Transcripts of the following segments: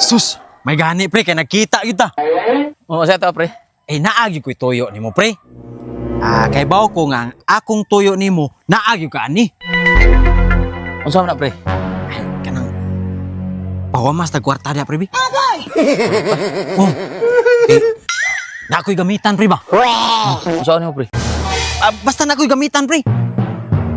Sus, may gani pre kay nagkita kita. Oo, sa to pre. Eh naagi ko'y tuyo nimo pre. Ah, kay bawo ko nga ang akong tuyo nimo naagi ka ani. Unsa man na pre? Ay, kanang pawamas tag kwarta dia pre bi. Oh. Eh, na ako'y gamitan pre ba? Unsa nimo pre? Ah, basta na ako'y gamitan pre.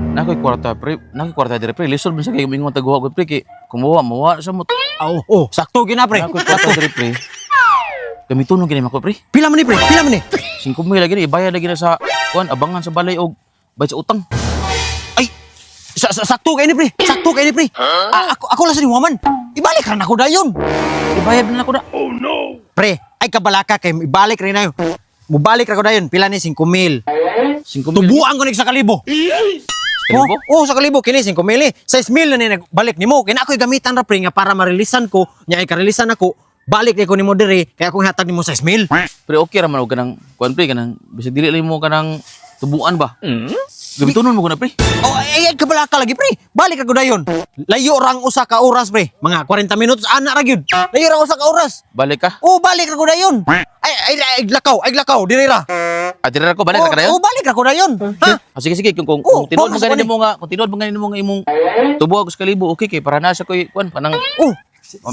Na koy kwarta pre. Na koy kwarta dire pre. Lisod man sa kay mingon taguha ko pre kay kumuha mawa sa mo. Ah, oh, oh, sakto gina pre. Na koy kwarta dire pre. Gamiton mo gini mako pre. Pila man ni pre? Pila man ni? 5,000 lagi ni ibayad lagi na sa kuan abangan sa balay og bayad sa utang. Ay, sakto kay ni pre. Sakto kay ni pre. Ah, ako lang sa ni Waman. Ibalik ra nako dayon. Ibayad na nako na. Pre, ay kabalaka kay ibalik rin na yun. Mubalik ra ko dayon, pila ni 5,000. 5,000. Tubuan ko ni sa kalibo. Kalibo? Oh, oh, sa kalibo kini 5,000 eh. 6,000 na ni nagbalik nimo. Kay na ako'y gamitan ra pre nga para marilisan ko, nya ay karilisan ako. Balik ni ko nimo diri, kay akong hatag nimo 6,000. Pre okay ra man og kanang kuan pre kanang bisag dili lang mo kanang tubuan ba. Gamitonon mo ko na pre. Oh, ay, ay kabalaka lagi pre. Balik ako dayon. Layo rang usa ka oras pre. Mga 40 minutos ana ra gyud. Layo rang usa ka oras. Balik ka. Oh, balik ra ko dayon. Ay ay ay lakaw, ay lakaw diri ra. Ah, dire ra ko balik Oh, ra ka dayon. oh, balik ra ko dayon. Ha? Ah, sige sige kung kung, Oh, kung tinuod mo bonus ganin ko ni. mo nga kung tinuod mo ganin mo nga imong tubo ako sa kalibo okay kay para na sa koy kuan panang Oh,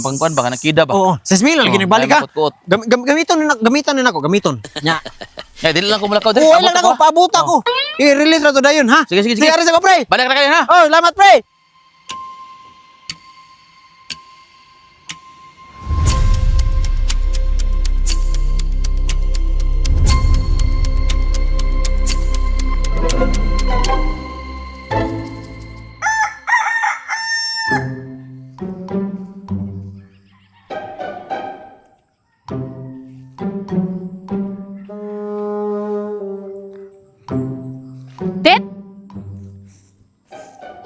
pang kuan ba kanang kida ba. Oo, 6,000 lagi Oh, nagbalik ka. ay, makuot-kuot. Gamiton na gamitan na nako, gamiton. Nya. Ya dili lang ko mulakaw diri. Oo, Abot lang ako, nako ha? paabot ako. I-release ra to dayon ha. Sige, sige, sige. Sige, aris ako pre. Balik ra kayo ha. Oh, salamat pre. Tit?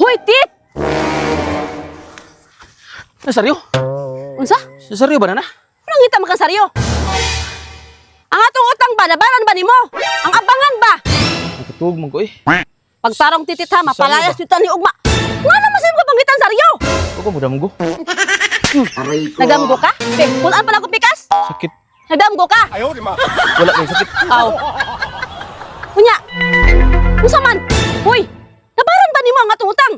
Hoy, Tit! Nasaryo? Unsa? Nasaryo ba na na? Anong ngita man saryo? Ang atong utang ba, nabaran ba nimo? Ang abangan ba? Nakatug man ko eh. Pagtarong titit ha, mapalayas Saryo yun ni Ugma. Nga naman sa'yo ko pangitan saryo? Ako mo damgo. Nagdamgo ka? Pe, pulaan pala akong pikas? Sakit. Nagdamgo ka? Wala kay sakit. Aw. Kunya, unsa man? Hoy, nabaran ba nimo ang atong utang?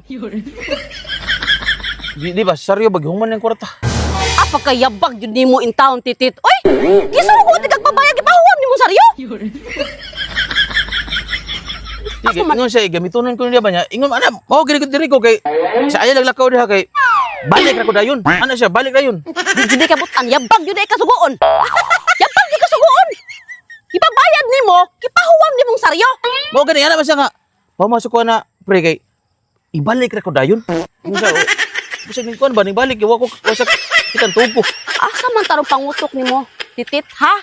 Di ba saryo ba gihuman ng kwarta? Ah, pagkayabag yun nimo in town, titit. Oy, gisa ko kung tigagbabayad, gipahuwam nimo saryo? Di ingon siya eh, gamitonon ko niya ba niya. Ingon ana, mao gini ko diri ko kay sa ayaw laglakaw diha kay balik ra ko dayon. Ana siya balik dayon. Di jud ka butan, yabag jud ka suguon. Yabag jud ka suguon. Ipabayad nimo, gipahuwam nimong saryo. Mao gani ana ba siya nga. Pamasok ko na pre kay ibalik ra ko dayon. Ingon siya, oh, bisag ning kuan ba ning balik wa ko wa sa kitang tubo. Asa man tarong pangutok nimo, titit ha?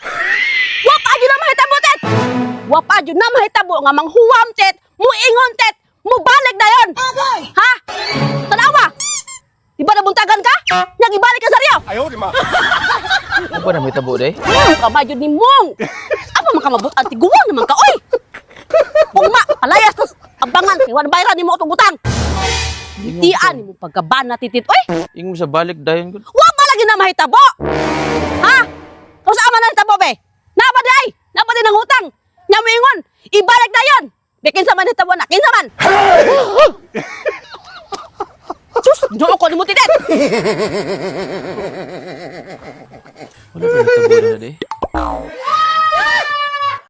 Wa pa jud na mahitabo tet. Wa pa jud na mahitabo nga manghuwam tet, muingon tet, mubalik dayon. Ha? Tanawa. Di ba nabuntagan ka? Nagibalik ka saryo. Ano ba na may tabo day? Kamay jud ni mong. Apa man ka mabut tiguang naman ka oy. Ugma, palayas tas abangan kay wa bayaran nimo atong utang. Tian nimo pagkabana titit oy. Ingon sa balik dayon ko. Wa ba lagi na mahitabo? Ha? Kung sa ama na hitabo be? Naba di ay? Naba di nang utang? Nya moingon, ibalik dayon. Be kinsa man hitabo na? Kinsa man? Sus, noo ko nimo titit. Wala ba may tabo na day?